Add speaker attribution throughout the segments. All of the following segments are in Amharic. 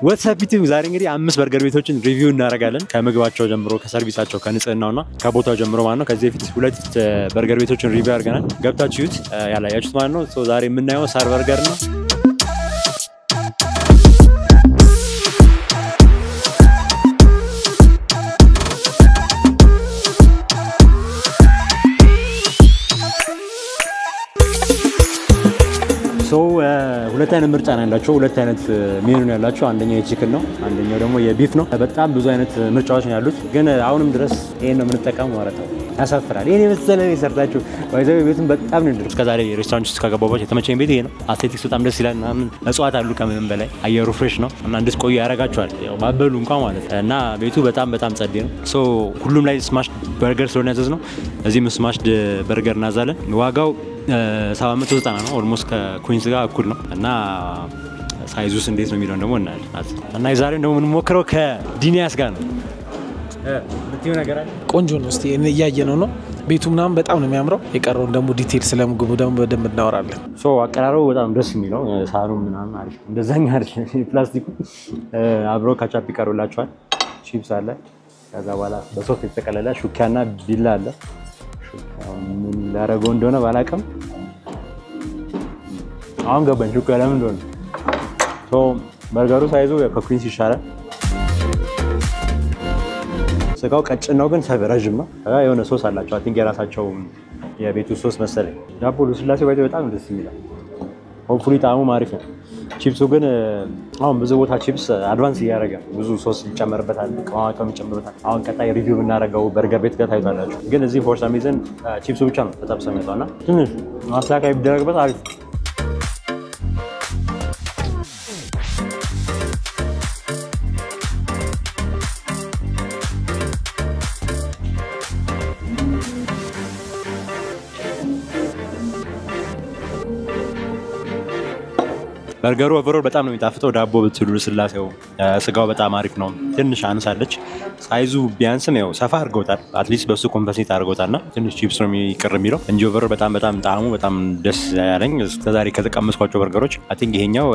Speaker 1: What's up YouTube፣ ዛሬ እንግዲህ አምስት በርገር ቤቶችን review እናደርጋለን። ከምግባቸው ጀምሮ፣ ከ service ኣቸው፣ ከንጽህናውና ከቦታው ጀምሮ ማለት ነው። ከዚህ በፊት ሁለት በርገር ቤቶችን review አድርገናል። ገብታችሁት ያላያችሁት ማለት ነው። ዛሬ የምናየው ሳር በርገር ነው። ሁለት አይነት ምርጫ ነው ያላቸው። ሁለት አይነት ሜኑ ነው ያላቸው። አንደኛው የ chicken ነው፣ አንደኛው ደግሞ የ beef ነው። በጣም ብዙ አይነት ምርጫዎች ነው ያሉት፣ ግን አሁንም ድረስ ይሄን ነው የምንጠቀመው ማለት ነው። ያሳፍራል። ይሄን የመሰለ ቤት ሰርታችሁ ባይዘው ቤቱን በጣም ነው። እስከዛሬ ሬስቶራንት ውስጥ ከገባሁባቸው የተመቸኝ ቤት ይሄ ነው። Aesthetics በጣም ደስ ይላል ምናምን፣ እጽዋት አሉ፣ ከምንም በላይ አየሩ fresh ነው እና እንድትቆዩ ያደርጋችኋል። ያው ባበሉ እንኳን ማለት እና ቤቱ በጣም በጣም ጸዴ ነው። So ሁሉም ላይ smash burger ስለሆነ ያዘዝነው እዚህም smashed burger እናዛለን። ዋጋው 790 ነው። Almost ከኩዊንስ ጋር እኩል ነው እና size ኡስ እንዴት ነው የሚለውን ደግሞ እናያለን። እና የዛሬውን ደግሞ የምንሞክረው ከዲኒያስ ጋር ነው። የምትይው ነገር አለ?
Speaker 2: ቆንጆ ነው። እስቲ እያየ ነው ቤቱ ምናምን በጣም ነው የሚያምረው። የቀረውን ደግሞ detail ስለ ምግቡ ደግሞ በደንብ እናወራለን።
Speaker 1: So አቀራረቡ በጣም ደስ የሚለው፣ ሳህኑ ምናምን አሪፍ፣ እንደዛኛ አይደለም ፕላስቲኩ። አብሮ ካቻፕ ይቀርብላቸዋል። ቺፕስ አለ። ከዛ በኋላ በሶፍት የተጠቀለለ ሹኪያና ቢላ አለ። ምን ላደረገው እንደሆነ ባላውቅም አሁን ገባኝ ሹኪያ ለምን እንደሆነ። በርገሩ size ኡ ከኩዊንስ ይሻላል። ስጋው ቀጭን ነው ግን ረዥም ነው። የሆነ ሶስ አላቸው። I think የራሳቸው የቤቱ ሶስ መሰለኝ። ዳቦ ልስላሴው በጣም ደስ የሚለው፣ hopefully ጣዕሙም አሪፍ ነው። ቺፕሱ ግን አሁን ብዙ ቦታ chips advance እያደረገ ብዙ ሶስ ይጨመርበታል፣ ቅመማ ቅመም ይጨመርበታል። አሁን ቀጣይ review የምናደርገው በርገር ቤት ጋር ታይቷላችሁ። ግን እዚህ for some reason ቺፕሱ ብቻ ነው ተጠብሶ የሚመጣው እና ትንሽ ማስተካከያ ቢደረግበት አሪፍ። በርገሩ overall በጣም ነው የሚጣፍጠው። ዳቦ ብትሉ ስላሴው ስጋው በጣም አሪፍ ነው። ትንሽ አንሳለች። Size ኡ ቢያንስም ያው ሰፋ አድርገውታል። At least በሱ compensate አድርገውታልና ትንሽ ቺፕስ ነው የሚቅር የሚለው እንጂ overall በጣም በጣም ጣዕሙ በጣም ደስ ያለኝ፣ እስከዛሬ ከተቀመስኳቸው በርገሮች I think ይሄኛው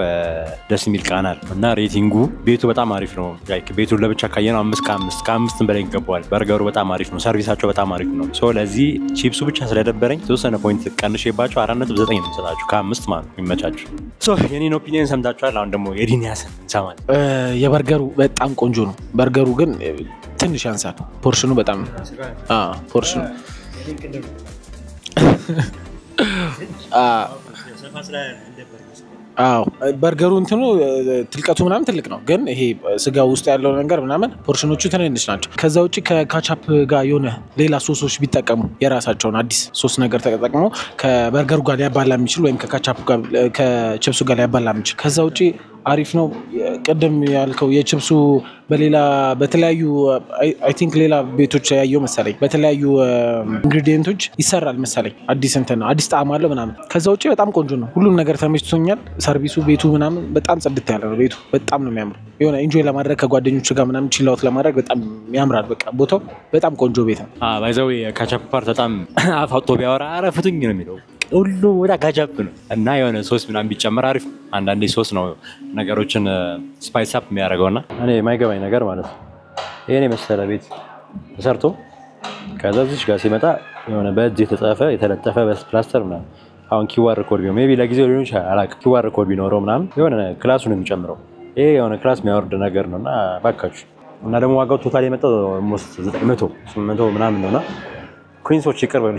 Speaker 1: ደስ የሚል ቃና አለ እና rating ኡ ቤቱ በጣም አሪፍ ነው። Like ቤቱን ለብቻ ካየነው 5 ከ5፣ ከአምስትም በላይ ይገባዋል። በርገሩ በጣም አሪፍ ነው። Service ኣቸው በጣም አሪፍ ነው። So ለዚህ ቺፕሱ ብቻ ስለደበረኝ የተወሰነ point ቀንሼባቸው 4.9 ነው የምሰጣችሁ ከአምስት ማለት ነው። ይመቻችሁ። So የኔን opinion ሰምታችኋል። አሁን ደግሞ የዲኒያስን እንሰማለን።
Speaker 2: የበርገሩ በጣም ቆንጆ ነው። በርገሩ ግን ትንሽ ያንሳል። Portion ኑ በጣም portion ኑ አዎ፣ በርገሩ እንትኑ ትልቀቱ ምናምን ትልቅ ነው፣ ግን ይሄ ስጋ ውስጥ ያለው ነገር ምናምን portion ኖቹ ትንንሽ ናቸው። ከዛ ውጭ ከካቻፕ ጋር የሆነ ሌላ ሶሶች ቢጠቀሙ፣ የራሳቸውን አዲስ ሶስ ነገር ተጠቅመው ከበርገሩ ጋር ሊያባላ የሚችል ወይም ከካቻፕ ጋር ከችፕሱ ጋር ሊያባላ የሚችል። ከዛ ውጭ አሪፍ ነው። ቅድም ያልከው የችፕሱ በሌላ በተለያዩ I think ሌላ ቤቶች ያየው መሰለኝ፣ በተለያዩ ingredient ኦች ይሰራል መሰለኝ። አዲስ እንትን ነው፣ አዲስ ጣዕም አለው ምናምን። ከዛ ውጭ በጣም ቆንጆ ነው። ሁሉም ነገር ተመችቶኛል። Service ኡ፣ ቤቱ ምናምን በጣም ጽድት ያለ ነው። ቤቱ በጣም ነው የሚያምረው። የሆነ enjoy ለማድረግ ከጓደኞች ጋር ምናምን chill out ለማድረግ በጣም ያምራል። በቃ ቦታው በጣም ቆንጆ ቤት ነው።
Speaker 1: By the way ketchup part በጣም አፍ አውጥቶ ቢያወራ ኧረ ፍቱኝ ነው የሚለው። ሁሉ ቦታ ካቻፕ ነው እና የሆነ ሶስ ምናምን ቢጨመር አሪፍ። አንዳንዴ ሶስ ነው ነገሮችን spice up የሚያደርገው። እና እኔ የማይገባኝ ነገር ማለት ነው ይሄን የመሰለ ቤት ተሰርቶ ከዛ እዚች ጋር ሲመጣ የሆነ በእጅ የተጻፈ የተለጠፈ በፕላስተር ምናምን፣ አሁን QR code ቢሆን maybe ለጊዜው ሊሆን ይችላል አላውቅም። QR code ቢኖረው ምናምን የሆነ class ኡ ነው የሚጨምረው። ይሄ የሆነ class የሚያወርድ ነገር ነው እና ባካችሁ። እና ደግሞ ዋጋው total የመጣው almost 900 800 ምናምን ነው እና ኩዊንሶች ይቅር በሉ፣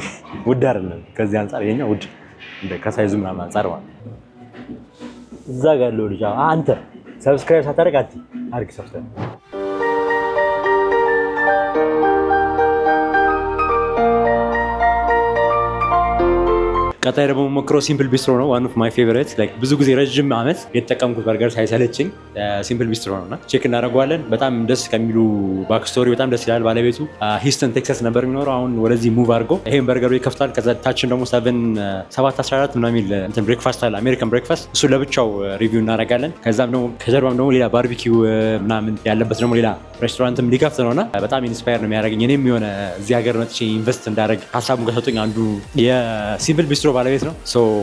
Speaker 1: ውድ አይደለም። ከዚህ አንጻር ይሄኛው ውድ እንደ ከ size ኡ ምናምን አንጻር ማለት ነው። እዛ ጋር ያለው ልጅ አንተ subscribe ሳታደርግ አትይ፣ አድርግ subscribe። ቀጣይ ደግሞ ሞክረው ሲምፕል ቢስትሮ ነው። One of my favorite፣ like ብዙ ጊዜ ረዥም ዓመት የተጠቀምኩት በርገር ሳይሰለችኝ ሲምፕል ቢስትሮ ነው እና check እናደርገዋለን። በጣም ደስ ከሚሉ backstory በጣም ደስ ይላል። ባለቤቱ ሂውስተን ቴክሳስ ነበር የሚኖረው። አሁን ወደዚህ move አድርጎ ይሄን በርገሩ ይከፍታል። ከዛ ታችን ደግሞ 7 7 14 ምናምን የሚል እንትን breakfast አለ፣ American breakfast። እሱ ለብቻው review እናደርጋለን። ከዛም ደግሞ ከጀርባም ደግሞ ሌላ barbecue ምናምን ያለበት ደግሞ ሌላ ሬስቶራንትም ሊከፍት ነው እና በጣም inspire ነው የሚያደርገኝ። እኔም የሆነ እዚህ ሀገር መጥቼ invest እንዳደርግ ሀሳቡን ከሰጡኝ አንዱ የሲምፕል ቢስትሮ ባለቤት ነው።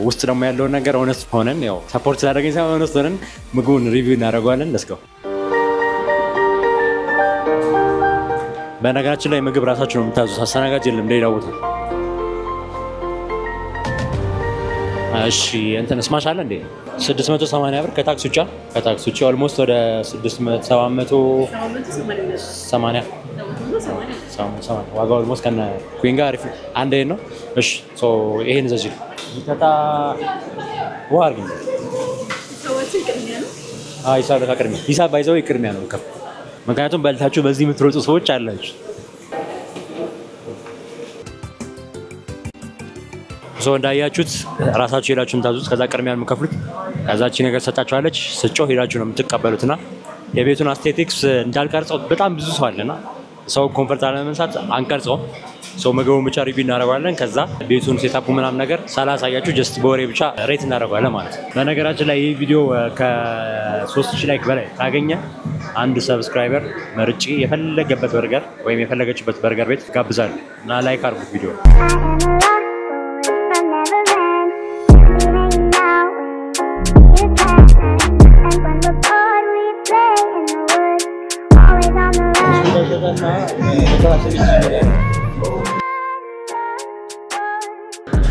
Speaker 1: ውስጥ ደግሞ ያለውን ነገር honest ሆነን፣ ያው support ስላደረገኝ ሳይሆን honest ሆነን ምግቡን review እናደርገዋለን። Let's go. በነገራችን ላይ ምግብ ራሳችሁ ነው የምታዙት፣ አስተናጋጅ የለም ሌላ ቦታ። እሺ እንትን smash አለ እንዴ? 680 ብር ከታክስ ውጭ፣ ከታክስ ውጭ almost ወደ 780 ዋጋው almost ከነ queen ጋር አሪፍ አንድ ነው። እሺ so ይሄን ዘዚህ ይተታ ውሃ አድርጊ። አይ ሂሳብ ለካ ቅድሚያ ሂሳብ ባይዘው ቅድሚያ ነው ከፍ ምክንያቱም በልታችሁ በዚህ የምትሮጡ ሰዎች አላችሁ። So እንዳያችሁት ራሳችሁ ሄዳችሁ የምታዙት፣ ከዛ ቅድሚያ ነው የምከፍሉት። ከዛች ነገር ሰጣችኋለች፣ ስጮህ ሄዳችሁ ነው የምትቀበሉትና የቤቱን aesthetics እንዳልቀርጸው በጣም ብዙ ሰው አለና ሰው comfort አለመንሳት አንቀርጸውም። ሰው ምግቡን ብቻ review እናደርገዋለን። ከዛ ቤቱን setup ኡ ምናምን ነገር ሳላሳያችሁ just በወሬ ብቻ rate እናደርገዋለን ማለት ነው። በነገራችን ላይ ይህ ቪዲዮ ከ3000 like በላይ ካገኘ አንድ subscriber መርጬ የፈለገበት በርገር ወይም የፈለገችበት በርገር ቤት ጋብዛለሁ እና like አድርጉት ቪዲዮ።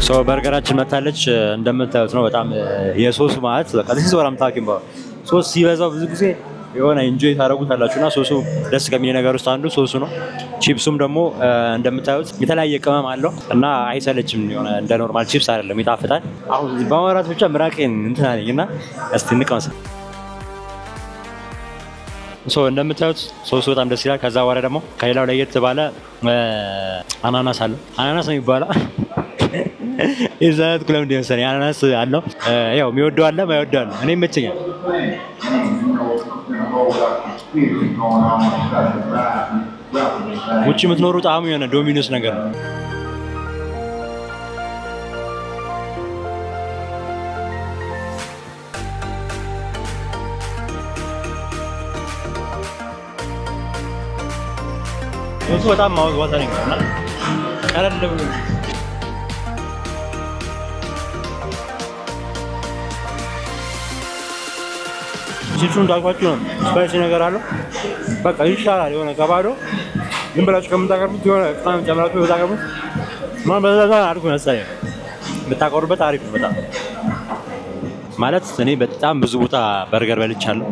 Speaker 1: So በርገራችን መታለች እንደምታዩት ነው። በጣም የሶሱ ማለት በቃ this is what I'm talking about። ሶስ ሲበዛው ብዙ ጊዜ የሆነ enjoy ታደርጉታላችሁና ሶሱ ደስ ከሚል ነገር ውስጥ አንዱ ሶሱ ነው። ቺፕሱም ደግሞ እንደምታዩት የተለያየ ቅመም አለው እና አይሰለችም። የሆነ እንደ normal chips አይደለም፣ ይጣፍጣል። አሁን በማውራት ብቻ ምራቄን እንትን አለኝ እና እስቲ እንቀምስ። So እንደምታዩት ሶሱ በጣም ደስ ይላል። ከዛ በኋላ ደግሞ ከሌላው ለየት ባለ አናናስ አለው። አናናስ ነው የሚባለው የዛት ኩለም እንደመሰለኝ አናናስ አለው። ያው የሚወደው አለ የማይወደው አለ። እኔ ይመቸኛል። ውጭ የምትኖሩ ጣዕሙ የሆነ ዶሚኖስ ነገር ነው። ሶሱ በጣም mouth watering ነው እና ቀለል ብሎ ቺፕሱ እንዳልኳችሁ ነው። Spicy ነገር አለው። በቃ ይሻላል። የሆነ ከባዶ ዝም ብላችሁ ከምታቀርቡት የሆነ ቅመም ጨምራችሁ ብታቀርቡት ምናምን በዛ አሪፍ መሰለኝ። ብታቀርቡበት አሪፍ ነው በጣም ማለት እኔ በጣም ብዙ ቦታ በርገር በልቻለሁ።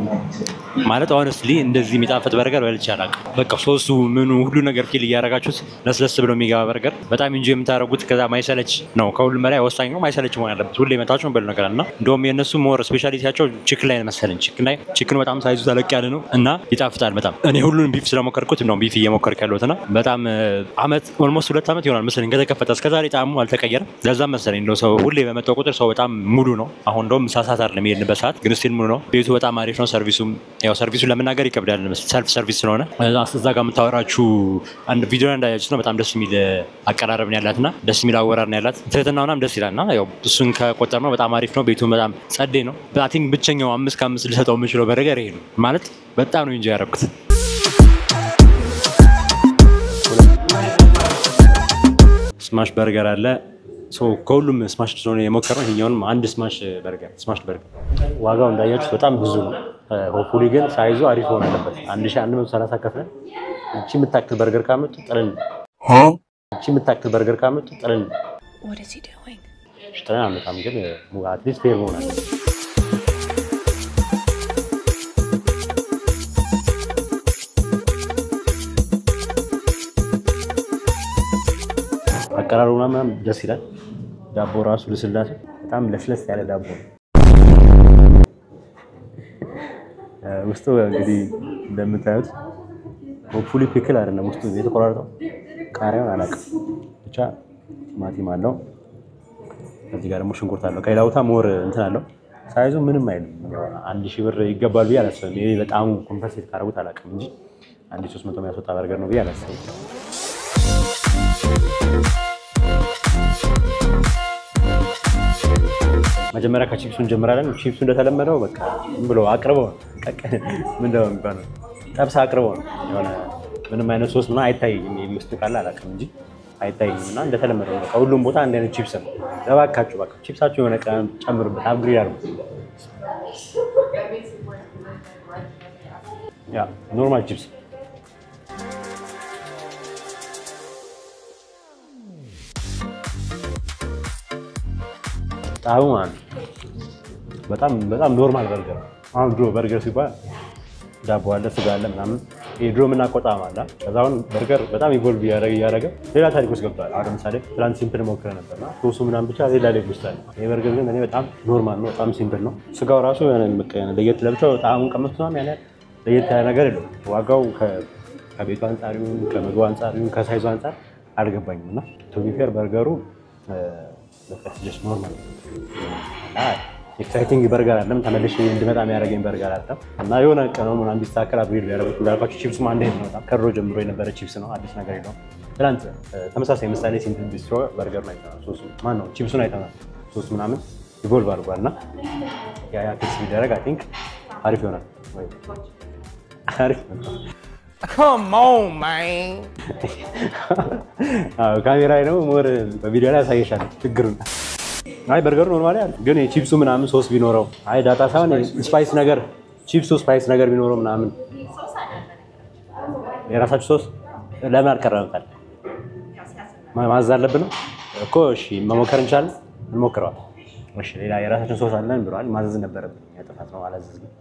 Speaker 1: ማለት honestly እንደዚህ የሚጣፍጥ በርገር በልቼ አላውቅም። በቃ ሶሱ ምኑ ሁሉ ነገር feel እያደረጋችሁት ለስለስ ብሎ የሚገባ በርገር በጣም enjoy የምታደርጉት ከዛ ማይሰለች ነው። ከሁሉም በላይ ወሳኝ ነው ማይሰለች መሆን ያለበት ሁሌ መታችሁ ነው በሉ ነገር እና እንደውም የእነሱ more specialty ያቸው chicken ላይ መሰለኝ። Chicken ላይ chicken ኑ በጣም size ኡ ተለቅ ያለ ነው እና ይጣፍጣል በጣም። እኔ ሁሉንም beef ስለሞከርኩት ነው beef እየሞከርኩ ያለሁት እና በጣም አመት almost 2 ዓመት ይሆናል መሰለኝ ከተከፈተ እስከዛሬ ጣዕሙ አልተቀየረም። ለዛም መሰለኝ እንደው ሰው ሁሌ በመጣው ቁጥር ሰው በጣም ሙሉ ነው። አሁን እንደውም ምሳ ሰዓት አይደለም የሄድንበት ሰዓት ግን still ሙሉ ነው። ቤቱ በጣም አሪፍ ነው። Service ኡም ያው service ኡን ለመናገር ይከብዳል፣ self service ስለሆነ እዛ ጋር የምታወራችሁ አንድ ቪዲዮ ላይ እንዳያችሁት ነው። በጣም ደስ የሚል አቀራረብ ነው ያላትና ደስ የሚል አወራር ነው ያላት። ትህትናው ምናምን ደስ ይላልና ያው እሱን ከቆጠርነው በጣም አሪፍ ነው። ቤቱ በጣም ጸዴ ነው። I think ብቸኛው 5 ከ5 ልሰጠው የምችለው በርገር ይሄ ነው። ማለት በጣም ነው enjoy ያደረኩት። Smash burger አለ። So ከሁሉም smash ስለሆነ የሞከርነው ይሄኛውንም አንድ smash burger smash burger ዋጋው እንዳያችሁት በጣም ብዙ ነው። Hopefully ግን size ኡ አሪፍ ሆኖ አለበት። 1130 ከፍለን እቺ የምታክል በርገር ካመጡ ጥልን እቺ የምታክል በርገር ካመጡ ጥልን
Speaker 3: What is he doing?
Speaker 1: ጥልን አመጣም ግን at least fair መሆን አለበት። አቀራረቡ ምናምን ደስ ይላል። ዳቦ ራሱ ልስላሴ በጣም ለስለስ ያለ ዳቦ ነው። ውስጡ እንግዲህ እንደምታዩት hopefully pickle አይደለም ውስጡ የተቆራረጠው ቃሪያውን አላውቅም፣ ብቻ ቲማቲም አለው። እዚህ ጋር ደግሞ ሽንኩርት አለው። ከሌላ ቦታ more እንትን አለው። Size ኡ ምንም አይልም። 1000 ብር ይገባል ብዬ አላስብም። ይሄ በጣም compensate ካደረጉት አላውቅም እንጂ 1300 የሚያስወጣ በርገር ነው ብዬ አላስብም። መጀመሪያ ከቺፕሱ እንጀምራለን። ቺፕሱ እንደተለመደው በቃ ዝም ብሎ አቅርበው ነው ምንድነው የሚባለው ጠብሳ አቅርበው ነው። የሆነ ምንም አይነት ሶስ ምናምን አይታየኝም። የሚስቱ ካለ አላውቅም እንጂ አይታየኝም። እና እንደተለመደው በቃ ሁሉም ቦታ አንድ አይነት ቺፕስ ነው። እባካችሁ በቃ ቺፕሳችሁ የሆነ ቅመም ጨምሩበት፣ upgrade አድርጉት። Yeah normal chips። ጣዕሙ ማለት ነው በጣም በጣም normal በርገር ነው። አሁን ድሮ በርገር ሲባል ዳቦ አለ፣ ስጋ አለ ምናምን፣ ይሄ ድሮ የምናውቀው ጣዕም አለ። ከዛ አሁን በርገር በጣም evolve እያደረገ እያደረገ ሌላ ታሪክ ውስጥ ገብቷል። አሁን ለምሳሌ ትላንት Simple ሞክረ ነበርና ሶሱ ምናምን ብቻ ሌላ level ውስጥ አለ። ይሄ በርገር ግን እኔ በጣም normal ነው፣ በጣም simple ነው። ስጋው ራሱ የሆነ በቃ የሆነ ለየት ለብቻው ጣዕሙን ቀመሱት ምናምን ያን ያህል ለየት ያለ ነገር የለውም። ዋጋው ከቤቱ አንጻር ይሁን ከምግቡ አንጻር ይሁን ከ size ኡ አንጻር አልገባኝም። እና to be fair በርገሩ በቃ just normal exciting በርገር አይደለም። ተመልሼ እንድመጣ የሚያደርገኝ በርገር አይደለም። እና የሆነ ቀነው ምናምን ቢስተካከል upgrade ቢያደርጉት፣ እንዳልኳቸው ቺፕሱም አንድ አይነት ነው። በጣም ከድሮ ጀምሮ የነበረ ቺፕስ ነው። አዲስ ነገር የለውም። ትናንት ተመሳሳይ ምሳሌ Simple Bistro በርገሩን አይተናል። ሶሱ ማን ነው ቺፕሱን አይተናል። ሶሱ ምናምን evolve አድርጓል እና ያ fix ቢደረግ I think አሪፍ ይሆናል። ወይ አሪፍ ነው።
Speaker 3: Come on, man.
Speaker 1: አዎ ካሜራ ላይ ደግሞ more በቪዲዮ ላይ ያሳየሻል ችግሩን። አይ በርገሩ normally አለ፣ ግን የቺፕሱ ምናምን ሶስ ቢኖረው፣ አይ ዳጣ ሳይሆን spice ነገር፣ ቺፕሱ spice ነገር ቢኖረው ምናምን። የራሳችሁ ሶስ ለምን አልቀረበም ታዲያ? ማዘዝ አለብን ነው እኮ። እሺ መሞከር እንችላለን፣ እንሞክረዋል። እሺ ሌላ የራሳችን ሶስ አለን ብለዋል። ማዘዝ ነበረብን፣ ጥፋት ነው አላዘዝንም።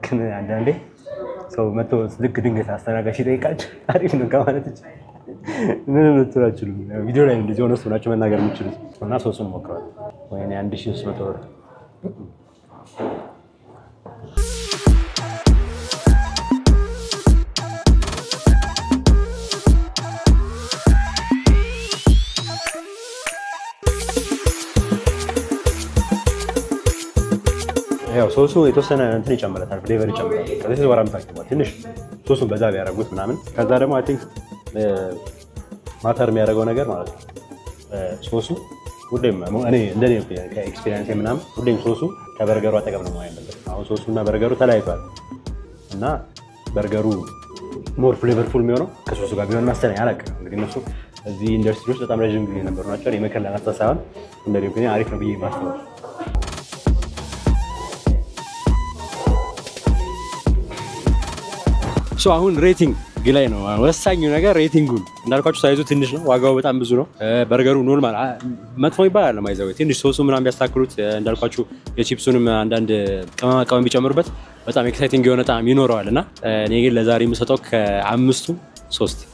Speaker 1: ግን አንዳንዴ ሰው መጥቶ ልክ ድንገት አስተናጋጅ ሲጠይቃችሁ አሪፍ ነው ከማለት ውጭ ምንም ልትሉ አትችሉም። ቪዲዮ ላይ እንደዚህ ሆነ ሆናችሁ መናገር የምችሉት እና ሶሱን ሞክረዋል። ወይኔ 1300 ብር። ያው ሶሱ የተወሰነ እንትን ይጨምረታል፣ flavor ይጨምራል። ከዚህ ወራም ታክቷል። ትንሽ ሶሱን በዛ ቢያደርጉት ምናምን። ከዛ ደግሞ I think matter የሚያደርገው ነገር ማለት ነው ሶሱ ሁሌም እኔ እንደኔ ከ experience ምናምን ሁሌም ሶሱ ከበርገሩ አጠገብ ነው መሆን ያለበት። አሁን ሶሱ እና በርገሩ ተለያይቷል እና በርገሩ more flavorful የሚሆነው ከሶሱ ጋር ቢሆን መሰለኝ። አላውቅም። እንግዲህ እነሱ እዚህ ኢንዱስትሪ ውስጥ በጣም ረዥም ጊዜ የነበሩ ናቸው። እኔ ምክር ለመስጠት ሳይሆን እንደኔ opinion አሪፍ ነው ብዬ ማስበው። So አሁን rating ላይ ነው ወሳኙ ነገር rating ኡን። እንዳልኳችሁ size ኡ ትንሽ ነው፣ ዋጋው በጣም ብዙ ነው። በርገሩ normal መጥፎ ይባላል ማይዘው ትንሽ ሶሱ ምናምን ቢያስተካክሉት፣ እንዳልኳችሁ የቺፕሱንም አንዳንድ ቅመማ ቅመም ቢጨምሩበት በጣም exciting የሆነ ጣዕም ይኖረዋል። እና እኔ ግን ለዛሬ የምሰጠው ከአምስቱ 3።